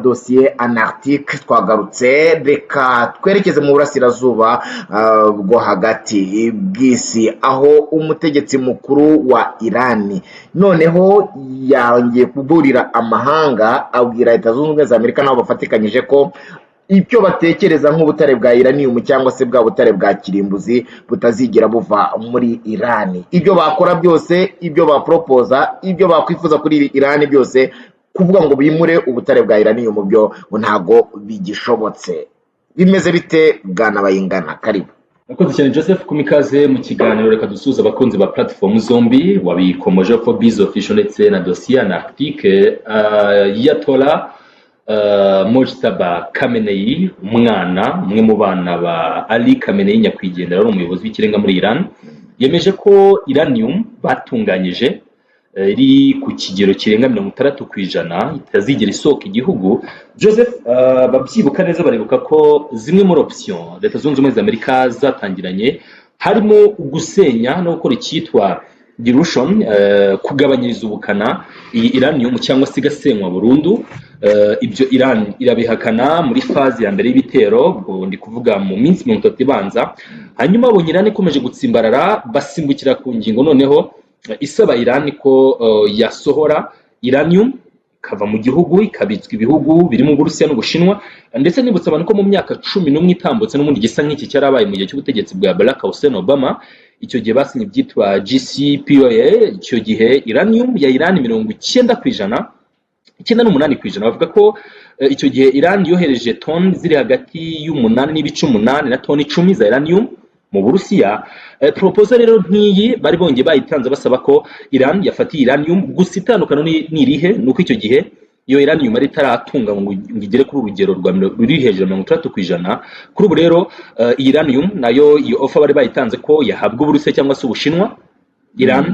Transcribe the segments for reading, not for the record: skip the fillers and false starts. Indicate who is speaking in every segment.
Speaker 1: Dosiye Anarctique twagarutse. Reka twerekeze mu burasirazuba bwo hagati bw'isi, aho umutegetsi mukuru wa Irani noneho yongeye kuburira amahanga, abwira Leta Zunze Ubumwe za Amerika nabo bafatikanyije ko ibyo batekereza nk'ubutare bwa uranium cyangwa se bwa butare bwa kirimbuzi butazigera buva muri Irani. Ibyo bakora byose, ibyo baporopoza, ibyo bakwifuza kuri Irani byose, kuvuga ngo bimure ubutare bwa uranium byo ngo ntabwo bigishobotse. Bimeze bite, bwana Bayingana? Karibu.
Speaker 2: Murakoze cyane, Joseph, ku mikaze mu kiganiro. Reka dusuhuze abakunzi ba platform zombi wabikomoje ko Biz Official ndetse na Dosiye Anarctique. Ayatollah Mojtaba Khamenei, umwana umwe mu bana ba Ali Khamenei nyakwigendera wari umuyobozi w'ikirenga muri Iran, yemeje ko uranium batunganyije iri ku kigero kirenga 60% itazigera isohoka igihugu. Joseph, babyibuka neza, baribuka ko zimwe muri option Leta Zunze Ubumwe za Amerika zatangiranye harimo gusenya no gukora icyitwa dilution, kugabanyiriza ubukana iyi uranium cyangwa se igasenywa burundu. Ibyo Iran irabihakana muri phase ya mbere y'ibitero, ubwo ndi kuvuga mu minsi 30 ibanza. Hanyuma babonye Iran ikomeje gutsimbarara, basimbukira ku ngingo noneho isaba Iran ko yasohora uranium ikava mu gihugu, ikabitswa ibihugu birimo Uburusiya n'Ubushinwa. Ndetse nibutsa abantu ko mu myaka 11 itambutse n'ubundi gisa nk'iki cyarabaye mu gihe cy'ubutegetsi bwa Barack Hussein Obama. Icyo gihe basinye ibyitwa JCPOA. Icyo gihe uranium ya Iran 90%, 98%, bavuga ko icyo gihe Iran yohereje toni ziri hagati y'8.8 na toni 10 za uranium mu Burusiya. Proposal rero nk'iyi bari bongeye bayitanze, basaba ko Iran yafatiye uranium. Gusa itandukano ni irihe? Ni uko icyo gihe iyo uranium yari itaratunga ngo igere kuri urugero ruri hejuru ya 60%. Kuri ubu rero iyi uranium nayo, iyo offer bari bayitanze ko yahabwa Uburusiya cyangwa se Ubushinwa. Iran,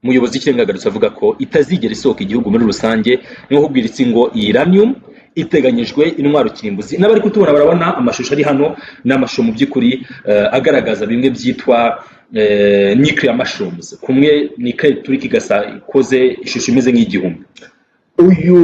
Speaker 2: umuyobozi w'ikirenga agarutse avuga ko itazigera isohoka igihugu muri rusange. Ni nko kubwira isi ngo iyi uranium iteganyijwe intwaro kirimbuzi. N'abari kutubona barabona amashusho ari hano, ni amashusho mu by'ukuri agaragaza bimwe byitwa nuclear mushrooms, kumwe ni turika igasa ikoze ishusho imeze nk'igihumbi.
Speaker 1: Uyu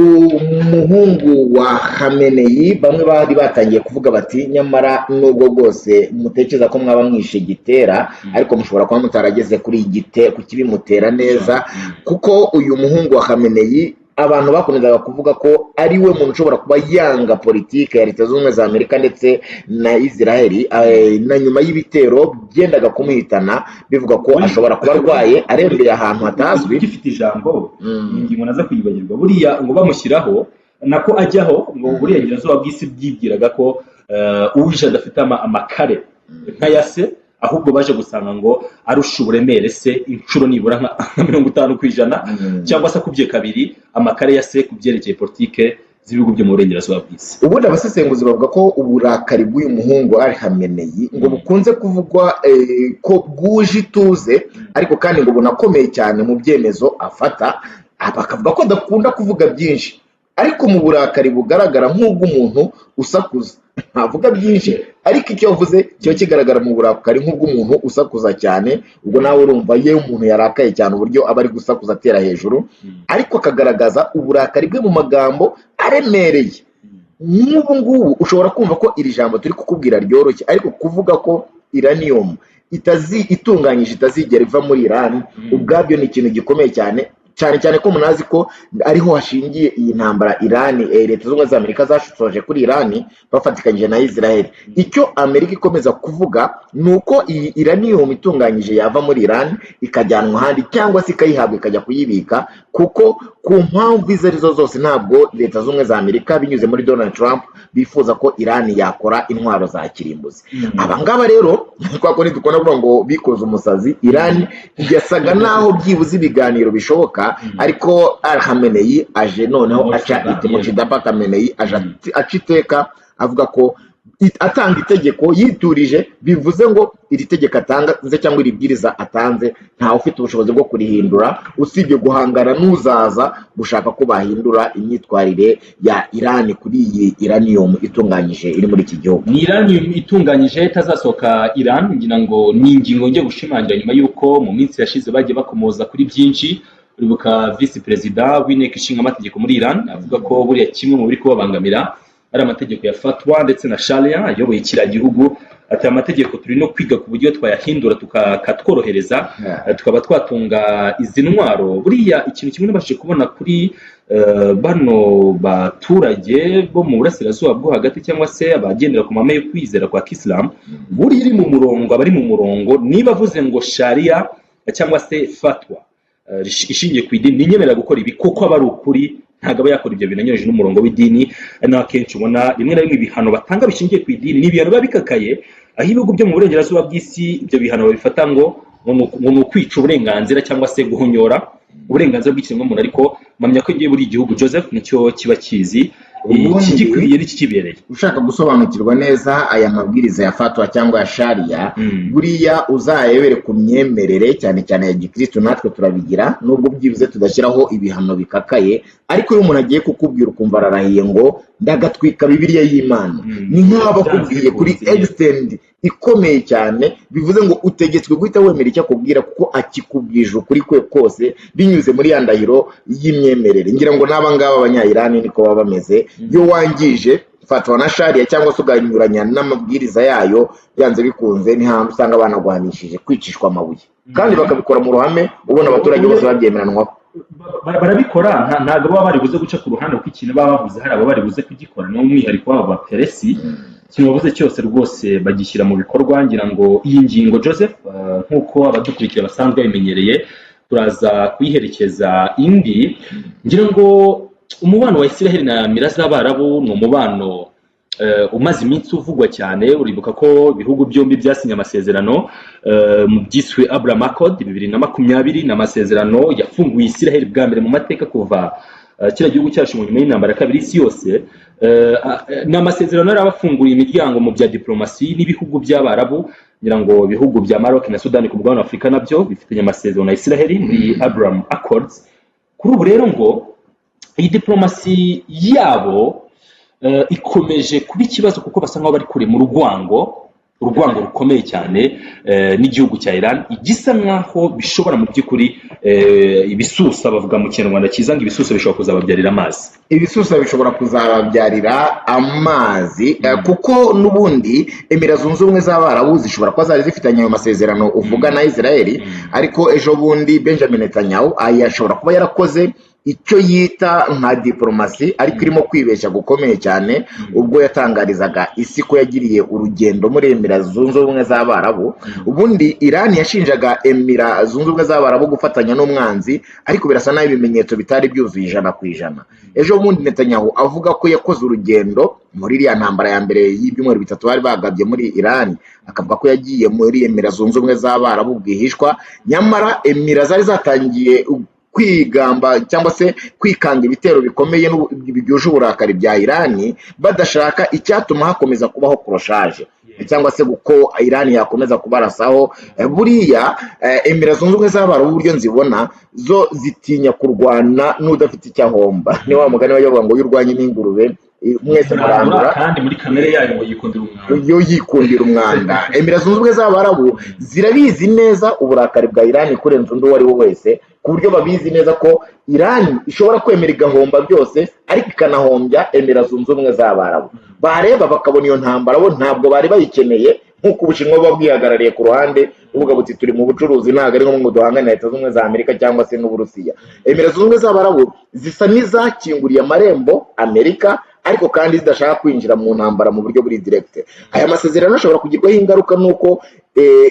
Speaker 1: muhungu wa Khamenei, bamwe bari batangiye kuvuga bati: "Nyamara nubwo bwose mutekereza ko mwaba mwishe gitera, ariko mushobora kuba mutarageze kuri gite ku kibimutera neza." Kuko uyu muhungu wa Khamenei, abantu bakomezaga kuvuga ko ari we muntu ushobora kuba yanga politike ya Leta Zunze Ubumwe za Amerika ndetse na Israheli, na nyuma y'ibitero byendaga kumuhitana, bivuga ko ashobora kuba arwaye, arembeye ahantu hatazwi.
Speaker 2: Ugifite ijambo, iyi ngingo naza kuyibagirwa. Buriya ngo bamushyiraho, nako ajyaho, ngo uburengerazuba bw'isi bwibwiraga ko uje adafite amakare nk'aya se, ahubwo baje gusanga ngo arusha uburemere se inshuro nibura nka 50%, cyangwa se akubye kabiri amakare ya se ku byerekeye politike z'ibihugu byo mu burengerazuba bw'isi.
Speaker 1: Ubundi abasesenguzi bavuga ko uburakari bw'uyu muhungu Ali Khamenei ngo bukunze kuvugwa ko bwuje ituze, ariko kandi ngo bunakomeye cyane mu byemezo afata. Bakavuga ko adakunda kuvuga byinshi, ariko mu burakari bugaragara nk'ubw'umuntu usakuza. Ntavuga byinshi, ariko icyo yavuze kiba kigaragara mu burakari nk'ubw'umuntu usakuza cyane. Ubwo nawe urumva iyo umuntu yarakaye cyane uburyo aba ari gusakuza atera hejuru, ariko akagaragaza uburakari bwe mu magambo aremereye. Nk'ubu ngubu ushobora kumva ko iri jambo turi kukubwira ryoroshye, ariko kuvuga ko uranium itazi itunganyije itazigera iva muri Iran, ubwabyo ni ikintu gikomeye cyane, cyane cyane ko munazi ko ariho hashingiye iyi ntambara Iran, Leta Zunze Ubumwe za Amerika zashoje kuri Iran bafatikanyije na Israel. Icyo Amerika ikomeza kuvuga ni uko iyi uranium itunganyije yava muri Iran ikajyanwa ahandi, cyangwa se ikayihabwa ikajya kuyibika, kuko ku mpamvu izo arizo zose ntabwo Leta Zunze Ubumwe za Amerika binyuze muri Donald Trump bifuza ko Iran yakora intwaro za kirimbuzi. Aba ngaba rero kwa kundi dukunda kuvuga ngo bikoze umusazi, Iran yasaga naho byibuze ibiganiro bishoboka, ariko Al Khamenei aje noneho aca Mojtaba Khamenei aje aca iteka, avuga ko atanga itegeko yiturije. Bivuze ngo iri tegeko atanze cyangwa iri bwiriza atanze, ntawe ufite ubushobozi bwo kurihindura usibye guhangana n'uzaza gushaka ko bahindura imyitwarire ya Iran kuri iyi uranium itunganyije iri muri iki gihugu.
Speaker 2: Ni uranium itunganyije itazasohoka Iran. Ngira ngo ni ingingo ngiye gushimangira nyuma y'uko mu minsi yashize bagiye bakomoza kuri byinshi. Uribuka visi perezida w'inteko ishinga amategeko muri Iran avuga ko buriya kimwe mu biri kubabangamira ari amategeko ya fatwa ndetse na sharia ayoboye kiriya gihugu. Ati amategeko turi no kwiga ku buryo twayahindura tukatworohereza, tukaba twatunga izi ntwaro. Buriya ikintu kimwe nabashije kubona kuri bano baturage bo mu Burasirazuba bwo Hagati, cyangwa se abagendera ku mahame yo kwizera kwa kisilamu, buriya iri mu murongo, abari mu murongo, niba avuze ngo sharia cyangwa se fatwa ishingiye ku idini ninyemerera gukora ibi, kuko aba ari ukuri, ntabwo aba yakora ibyo bintu anyuranyije n'umurongo w'idini. Ari naho akenshi ubona rimwe na rimwe ibihano batanga bishingiye ku idini ni ibihano biba bikakaye, aho ibihugu byo mu burengerazuba bw'isi ibyo bihano babifata ngo ni ukwica uburenganzira cyangwa se guhonyora uburenganzira bw'ikiremwamuntu. Ariko mpamya ko igihe buri gihugu, Joseph, nicyo kiba kizi ikigikwiriye n'ikikibereye.
Speaker 1: Ushaka gusobanukirwa neza aya mabwiriza ya fatwa cyangwa ya sharia, buriya uzarebere ku myemerere, cyane cyane ya gikristo. Natwe turabigira, nubwo byibuze tudashyiraho ibihano bikakaye, ariko iyo umuntu agiye kukubwira ukumva ararahiye ngo "Ndagatwika Bibiliya y'Imana", ni nk'aho aba akubwiye kuri extent ikomeye cyane. Bivuze ngo utegetswe guhita wemera icyo akubwira, kuko akikubwije ukuri kwe kose binyuze muri ya ndahiro y'imyemerere. Ngira ngo n'aba ngaba Abanyayirani niko baba bameze. Iyo wangije fatwa na sharia cyangwa se uganyuranya n'amabwiriza yayo, byanze bikunze ni hantu usanga banaguhanishije kwicishwa amabuye, kandi bakabikora mu ruhame, ubona abaturage bose babyemeranwaho.
Speaker 2: Barabikora, ntabwo baba bari buze guca ku ruhande, kuko ikintu baba bavuze hari ababa bari buze kugikora. Ni umwihariko wabo Baperesi, ikintu bavuze cyose rwose bagishyira mu bikorwa. Ngira ngo iyi ngingo, Joseph, nk'uko abadukurikira basanzwe babimenyereye, turaza kuyiherekeza indi. Ngira ngo umubano wa Israel na Emira z'Abarabu ni umubano umaze iminsi uvugwa cyane. Uribuka ko ibihugu byombi byasinye amasezerano mu byiswe Abraham Accord 2020. Ni amasezerano yafunguye Israel bwa mbere mu mateka kuva kiriya gihugu cyacu mu nyuma y'intambara ya kabiri y'isi yose. Ni amasezerano yari abafunguriye imiryango mu bya diplomasi n'ibihugu by'Abarabu. Ngira ngo ibihugu bya Maroc na Sudani ku mugabane wa Afurika nabyo bifitanye amasezerano na Israel muri Abraham Accords. Kuri ubu rero ngo iyi diplomasi yabo ikomeje kuba ikibazo, kuko basa nkaho bari kure mu rwango, urwango rukomeye cyane n'igihugu cya Iran, igisa nkaho bishobora mu by'ukuri ibisusa, bavuga mu Kinyarwanda cyiza ngo ibisusa bishobora kuzababyarira amazi.
Speaker 1: Ibisusa bishobora kuzababyarira amazi, kuko n'ubundi Emira Zunze Ubumwe z'Abarabu zishobora kuba zari zifitanye ayo masezerano uvuga na Israel, ariko ejo bundi Benjamin Netanyahu ashobora kuba yarakoze icyo yita nka diporomasi, ariko irimo kwibeshya gukomeye cyane, ubwo yatangarizaga isi ko yagiriye urugendo muri Emira Zunze Ubumwe z'Abarabu. Ubundi Irani yashinjaga Emira Zunze Ubumwe z'Abarabu gufatanya n'umwanzi, ariko birasa naho ibimenyetso bitari byuzuye 100%. Ejo bundi Netanyahu avuga ko yakoze urugendo muri iriya ntambara ya mbere y'ibyumweru 3 bari bagabye muri Irani, akavuga ko yagiye muri Emira Zunze Ubumwe z'Abarabu bwihishwa, nyamara Emira zari zatangiye kwigamba cyangwa se kwikanga ibitero bikomeye byuje uburakari bya Irani, badashaka icyatuma hakomeza kubaho accrochage cyangwa se ko Irani yakomeza kubarasaho. Buriya Emira Zunze Ubumwe z'Abarabu, uburyo nzibona, zo zitinya kurwana n'udafite icyo ahomba. Ni wa mugani bajya bavuga ngo iyo urwanye n'ingurube mwese murandura.
Speaker 2: Kandi muri kamere yayo ngo yikundira umwanda.
Speaker 1: Yo yikundira umwanda. Emira Zunze Ubumwe z'Abarabu zirabizi neza uburakari bwa Irani kurenza undi uwo ari we wese, ku buryo babizi neza ko Irani ishobora kwemera igahomba byose, ariko ikanahombya Emira Zunze Ubumwe z'Abarabu. Bareba bakabona iyo ntambara bo ntabwo bari bayikeneye, nk'uko Ubushinwa buba bwihagarariye ku ruhande, buvuga buti "Turi mu bucuruzi, ntabwo ari ngombwa ngo duhangane na Leta Zunze Ubumwe za Amerika cyangwa se n'Uburusiya." Emira Zunze Ubumwe z'Abarabu zisa n'izakinguriye amarembo Amerika, ariko kandi zidashaka kwinjira mu ntambara mu buryo buri direct. Aya masezerano ashobora kugirwaho ingaruka n'uko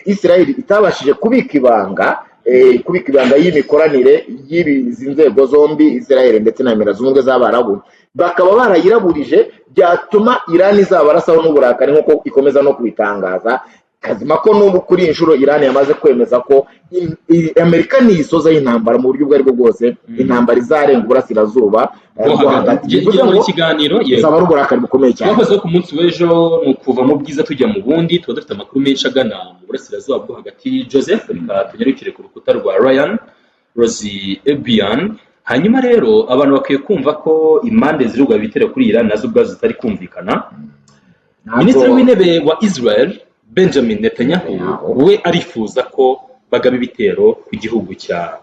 Speaker 1: Israel itabashije kubika ibanga y'imikoranire y'izi nzego zombi, Israel ndetse na Emira Zunze Ubumwe z'Abarabu, bakaba barayiraburije, byatuma Iran izabarasaho n'uburakari nk'uko ikomeza no kubitangaza. Kazima ko n'ubu kuri iyi nshuro Iran yamaze kwemeza ko Amerika niyisoza y'intambara mu buryo ubwo aribwo bwose, intambara izarenga uburasirazuba
Speaker 2: bwo
Speaker 1: bwo
Speaker 2: hagati.
Speaker 1: hagati. Bivuze
Speaker 2: Ngira muri
Speaker 1: ngo
Speaker 2: kiganiro, yego.
Speaker 1: Bizaba ari uburakari bukomeye cyane.
Speaker 2: Twakoze ku munsi w'ejo ni ukuva mu bwiza tujya mu bundi, tuba dufite amakuru menshi agana mu burasirazuba bwo hagati. Joseph, reka tunyarukire ku rukuta rwa Ryan Rosie Ebian. Hanyuma rero abantu bakwiye kumva ko impande zirugwa ibitero kuri Iran nazo ubwazo zitari kumvikana. Minisitiri w'Intebe wa Israel, Benjamin Netanyahu,
Speaker 1: Netanyahu.
Speaker 2: we arifuza ko bagaba ibitero ku gihugu cya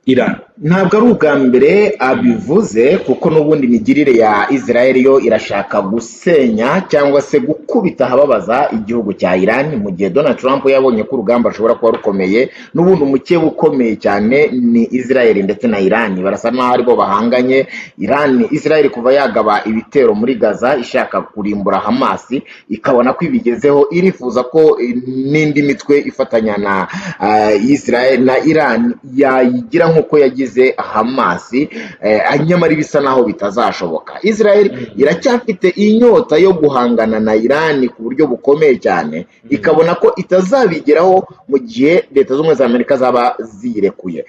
Speaker 2: Iran.
Speaker 1: Ntabwo ari ubwa mbere abivuze, kuko n'ubundi imigirire ya Israel yo irashaka gusenya cyangwa se gukubita ahababaza igihugu cya Iran. Mu gihe Donald Trump yabonye ko urugamba rushobora kuba rukomeye, n'ubundi umukeba ukomeye cyane ni Israel ndetse na Iran, barasa n'aho aribo bahanganye. Iran, Israel kuva yagaba ibitero muri Gaza ishaka kurimbura Hamas, ikabona ko ibigezeho, irifuza ko n'indi mitwe ifatanya na Israel na Iran yayigira nk'uko yagize Hamas, nyamara ibisa naho bitazashoboka. Israel iracyafite inyota yo guhangana na Iran ku buryo bukomeye cyane, ikabona ko itazabigeraho mu gihe Leta Zunze Ubumwe za Amerika zaba ziyirekuye.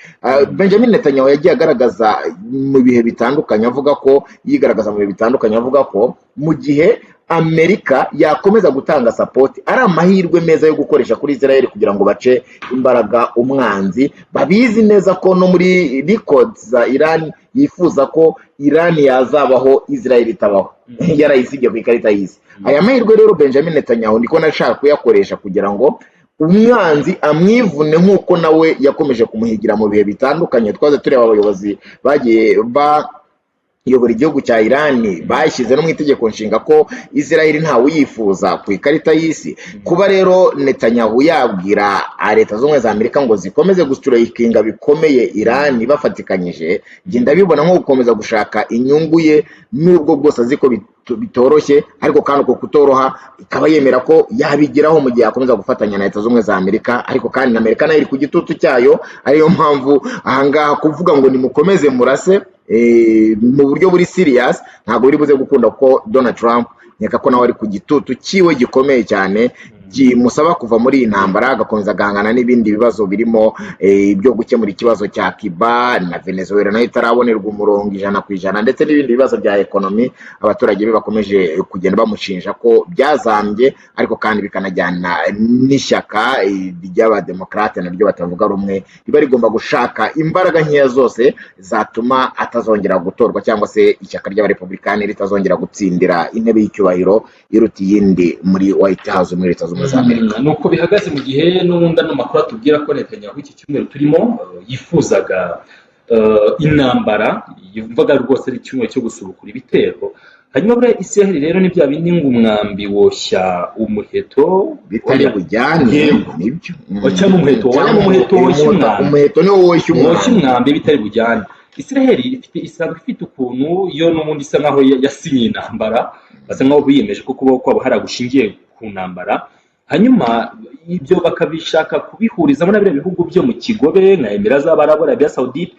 Speaker 1: Benjamin Netanyahu yagiye agaragaza mu bihe bitandukanye avuga ko, yigaragaza mu bihe bitandukanye avuga ko mu gihe Amerika yakomeza gutanga support ari amahirwe meza yo gukoresha kuri Israel kugira ngo bace imbaraga umwanzi. Babizi neza ko no muri records za Iran yifuza ko Iran yazabaho Israel itabaho, yarayisibye ku ikarita y'isi. Aya mahirwe rero Benjamin Netanyahu ndiko nashaka kuyakoresha kugira ngo umwanzi amwivune, nk'uko nawe yakomeje kumuhigira mu bihe bitandukanye. Twaze tureba abayobozi bagiye ba iyobora igihugu cya Iran, bashyize no mu itegeko nshinga ko Israel ntawe uyifuza ku ikarita y'isi. Kuba rero Netanyahu yabwira Leta Zunze Ubumwe za Amerika ngo zikomeze gustrikinga bikomeye Iran bafatikanyije, njye ndabibona nko gukomeza gushaka inyungu ye, nubwo bwose azi ko bitoroshye, ariko kandi uko kutoroha ikaba yemera ko yabigeraho mu gihe yakomeza gufatanya na Leta Zunze Ubumwe za Amerika. Ariko kandi na Amerika nayo iri ku gitutu cyayo, ariyo mpamvu ahangaha kuvuga ngo nimukomeze murase mu buryo buri serious ntabwo biri buze gukunda, kuko Donald Trump nkeka ko nawe ari ku gitutu cyiwe gikomeye cyane kimusaba kuva muri iyi ntambara, agakomeza agahangana n'ibindi bibazo birimo ibyo gukemura ikibazo cya Cuba na Venezuela nayo itarabonerwa umurongo 100%, ndetse n'ibindi bibazo bya economy abaturage be bakomeje kugenda bamushinja ko byazambye, ariko kandi bikanajyana n'ishyaka ry'Abademokarate naryo batavuga rumwe, riba rigomba gushaka imbaraga nkeya zose zatuma atazongera gutorwa, cyangwa se ishyaka ry'Abarepublikani ritazongera gutsindira intebe y'icyubahiro iruta iyindi muri White House muri Leta Zunze Ubumwe za Amerika.
Speaker 2: Nuko bihagaze, mu gihe n'ubundi ano makuru atubwira ko Netanyahu iki cyumweru turimo yifuzaga intambara, yumvaga rwose ari icyumweru cyo gusubukura ibitero. Hanyuma buriya Israel rero ni bya bindi ngo umwambi woshya umuheto
Speaker 1: bitari
Speaker 2: Oya.
Speaker 1: bujyane.
Speaker 2: Yego.
Speaker 1: Nibyo.
Speaker 2: Cyangwa umuheto,
Speaker 1: Cyangwa
Speaker 2: umuheto woshya umwambi.
Speaker 1: Umuheto niwo woshya
Speaker 2: woshya
Speaker 1: umwambi.
Speaker 2: Umwambi bitari bujyane. Israel ifite, isanzwe ifite ukuntu yo n'ubundi isa nkaho yasinye intambara, basa nkaho biyemeje ko kubaho kwabo hari gushingiye ku ntambara. Hanyuma ibyo bakabishaka kubihurizamo na biriya bihugu byo mu Kigobe nka Emira z'Abarabu, Arabia Saudite,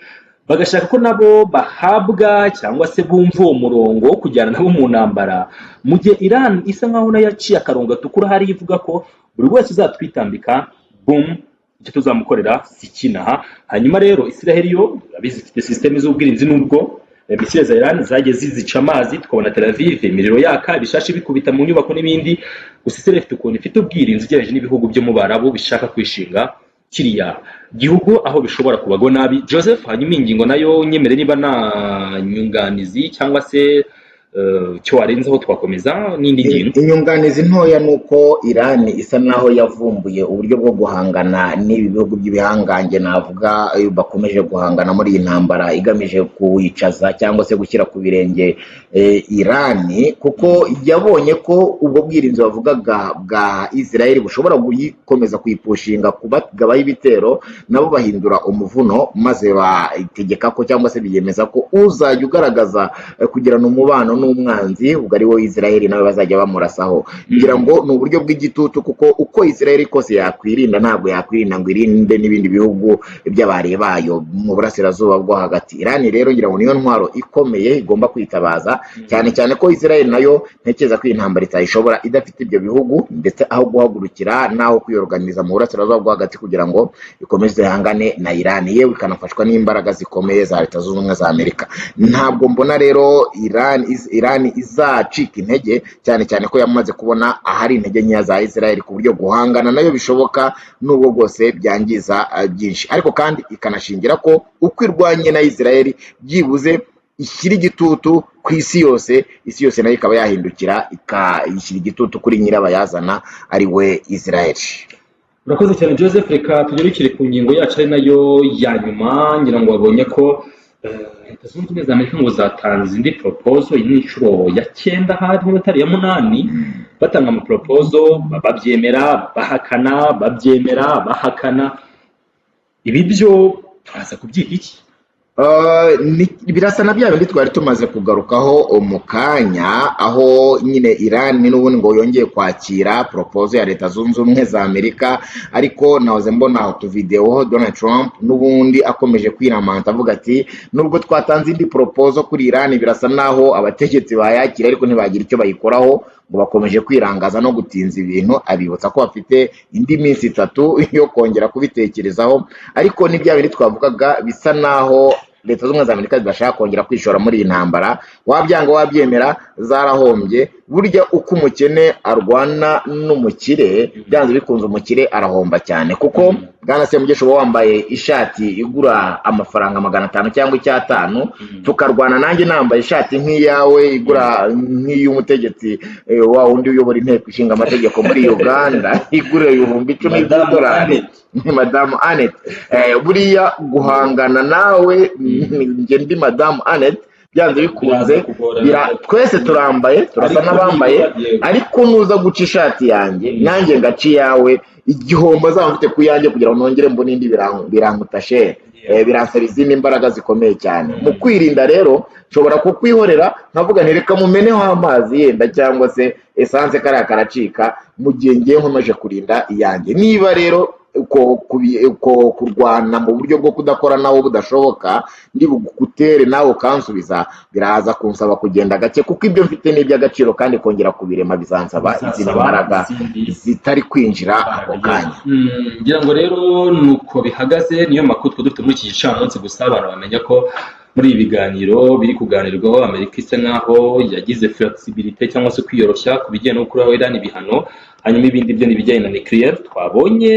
Speaker 2: bagashaka ko nabo bahabwa cyangwa se bumva uwo murongo wo kujyana nabo mu ntambara, mu gihe Iran isa nkaho nayo yaciye akarongo gatukura hariya, ivuga ko buri wese uzatwitambika, boom, icyo tuzamukorera si kinaha. Hanyuma rero Israel yo urabizi ifite système z'ubwirinzi, nubwo missile za Iran zagiye zizica amazi, tukabona Tel Aviv imiriro yaka, ibishashi bikubita mu nyubako n'ibindi. Gusa Israel ifite ukuntu ifite ubwirinzi ugereranyije n'ibihugu byo mu Barabu bishaka kwishinga kiriya gihugu, aho bishobora kubagwa nabi, Joseph. Hanyuma iyi ngingo nayo nyemere, niba nta nyunganizi cyangwa se icyo warenzaho, twakomeza n'indi ngingo.
Speaker 1: Inyunganizi ntoya ni uko Iran isa naho yavumbuye uburyo bwo guhangana n'ibi bihugu by'ibihangange, navuga bakomeje guhangana muri iyi ntambara igamije kuwicaza cyangwa se gushyira ku birenge Iran, kuko yabonye ko ubwo bwirinzi bavugaga bwa Israel bushobora gukomeza kuyipushinga kubagabaho ibitero, nabo bahindura umuvuno maze bategeka ko cyangwa se biyemeza ko uzajya ugaragaza kugirana umubano n'umwanzi, ubwo ari wo Israel, nawe bazajya bamurasaho. Ngira ngo ni uburyo bw'igitutu, kuko uko Israel kose yakwirinda, ntabwo yakwirinda ngo irinde n'ibindi bihugu by'abari bayo mu Burasirazuba bwo Hagati. Iran rero ngira ngo niyo ntwaro ikomeye igomba kwitabaza, cyane cyane ko Israel nayo ntekereza ko iyi ntambara itayishobora idafite ibyo bihugu, ndetse aho guhagurukira n'aho kwiyorganiza mu Burasirazuba bwo Hagati kugira ngo ikomeze ihangane na Iran, yewe ikanafashwa n'imbaraga zikomeye za Leta Zunze Ubumwe za Amerika. Ntabwo mbona rero Iran izacika intege, cyane cyane ko yamaze kubona ahari intege nkeya za Israel, ku buryo guhangana nayo bishoboka nubwo bwose byangiza byinshi. Ariko kandi ikanashingira ko uko irwanye na Israel byibuze ishyira igitutu ku isi yose, isi yose nayo ikaba yahindukira ikayishyira igitutu kuri nyirabayazana, ari we Israel.
Speaker 2: Urakoze cyane, Joseph. Reka tugarukire ku ngingo yacu ari nayo ya nyuma. Ngira ngo wabonye ko Leta Zunze Ubumwe za Amerika ngo zatanze indi proposal. Iyi ni inshuro ya cyenda ahari, niba atari iya munani, batanga amaproposal, babyemera, bahakana, babyemera, bahakana. Ibi byo turaza kubyita iki?
Speaker 1: Birasa na bya bindi twari tumaze kugarukaho mu kanya, aho nyine Iran n'ubundi ngo yongeye kwakira proposal ya Leta Zunze Ubumwe za Amerika. Ariko nahoze mbona utuvidewo Donald Trump n'ubundi akomeje kwiramanta, avuga ati: "Nubwo twatanze indi proposal kuri Iran, birasa naho abategetsi bayakira ariko ntibagira icyo bayikoraho, ngo bakomeje kwirangaza no gutinza ibintu." Abibutsa ko bafite indi minsi 3 yo kongera kubitekerezaho. Ariko ni bya bindi twavugaga, bisa naho Leta Zunze Ubumwe za Amerika zidashaka kongera kwishora muri iyi ntambara. Wabyanga wabyemera, zarahombye. Burya uko umukene arwana n'umukire, byanze bikunze umukire arahomba cyane, kuko bwana Semugesha, uba wambaye ishati igura amafaranga 500 cyangwa icyatanu, tukarwana nanjye nambaye ishati nk'iyawe igura nk'iy'umutegetsi wa wundi uyobora Inteko Ishinga Amategeko muri Uganda, igura 10,000
Speaker 2: Madamu
Speaker 1: by'idolari.
Speaker 2: Annette.
Speaker 1: Madamu Annette. Buriya guhangana nawe njye ndi Madamu Annette, byanze bikunze
Speaker 2: Biraza kugorana.
Speaker 1: Twese turambaye, turasa
Speaker 2: Ariko
Speaker 1: n'abambaye.
Speaker 2: Yego.
Speaker 1: Ariko nuza guca ishati yanjye, nanjye ngaca iyawe, igihombo azaba mfite ku yanjye kugira ngo nongere mbone indi biranguta shere. Biransaba izindi mbaraga zikomeye cyane. Mu kwirinda rero, nshobora kukwihorera nkavuga nti: "Reka mumeneho amazi yenda cyangwa se essence, kariya karacika," mu gihe ngiye nkomeje kurinda iyanjye. Niba rero uko kurwana mu buryo bwo kudakora nawo budashoboka, ndi bugutere nawe ukansubiza, biraza kunsaba kugenda gake, kuko ibyo mfite ni iby'agaciro, kandi kongera kubirema bizansaba izindi
Speaker 2: Bizasaba
Speaker 1: mbaraga
Speaker 2: izindi
Speaker 1: zitari kwinjira ako kanya.
Speaker 2: Ngira ngo rero nuko bihagaze, niyo makuru twari dufite muri iki gicamunsi. Gusa abantu bamenya ko muri ibi biganiro biri kuganirwaho, Amerika isa nkaho yagize flexibility cyangwa se kwiyoroshya ku bijyanye no gukuraho Iran ibihano. Hanyuma ibindi byo ni ibijyanye na nuclear. Twabonye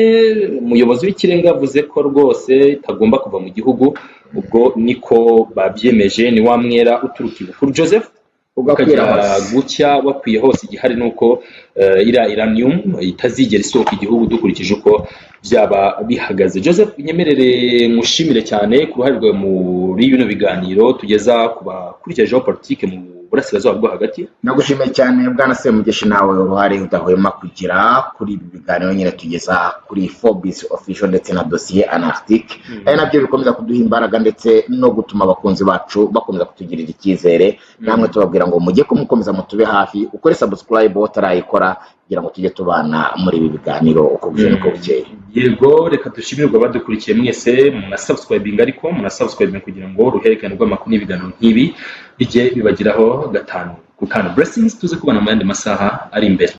Speaker 2: umuyobozi w'ikirenga yavuze ko rwose itagomba kuva mu gihugu. Ubwo niko babyemeje, ni wa mwera uturuka ibukuru, Joseph,
Speaker 1: ugakwira
Speaker 2: ukajya
Speaker 1: hose.
Speaker 2: Gucya wakwiye hose. Igihari ni uko iriya uranium itazigera isohoka igihugu, dukurikije uko byaba bihagaze. Joseph, nyemerere nkushimire cyane ku ruhare rwawe muri bino biganiro tugeza ku bakurikira geopolitike mu Burasirazuba bwo Hagati.
Speaker 1: Ndagushimiye cyane, bwana Semugeshi, nawe uruhare udahwema kugira kuri ibi biganiro nyine tugeza kuri Forbes Official ndetse na Dosiye Antarctique, ari nabyo bikomeza kuduha imbaraga ndetse no gutuma abakunzi bacu bakomeza kutugirira icyizere. Namwe tubabwira ngo mujye kumukomeza mutube hafi, ukore subscribe utarayikora, kugira ngo tujye tubana muri ibi biganiro uko bwije n'uko bukeye.
Speaker 2: Yego, reka dushimirwe abadukurikiye mwese. Munasubscribing, ariko munasubscribing kugira ngo uruhererekane rw'amakuru n'ibiganiro nk'ibi bijye bibageraho gatanu ku kantu. Blessings, tuze kubana mu yandi masaha ari imbere.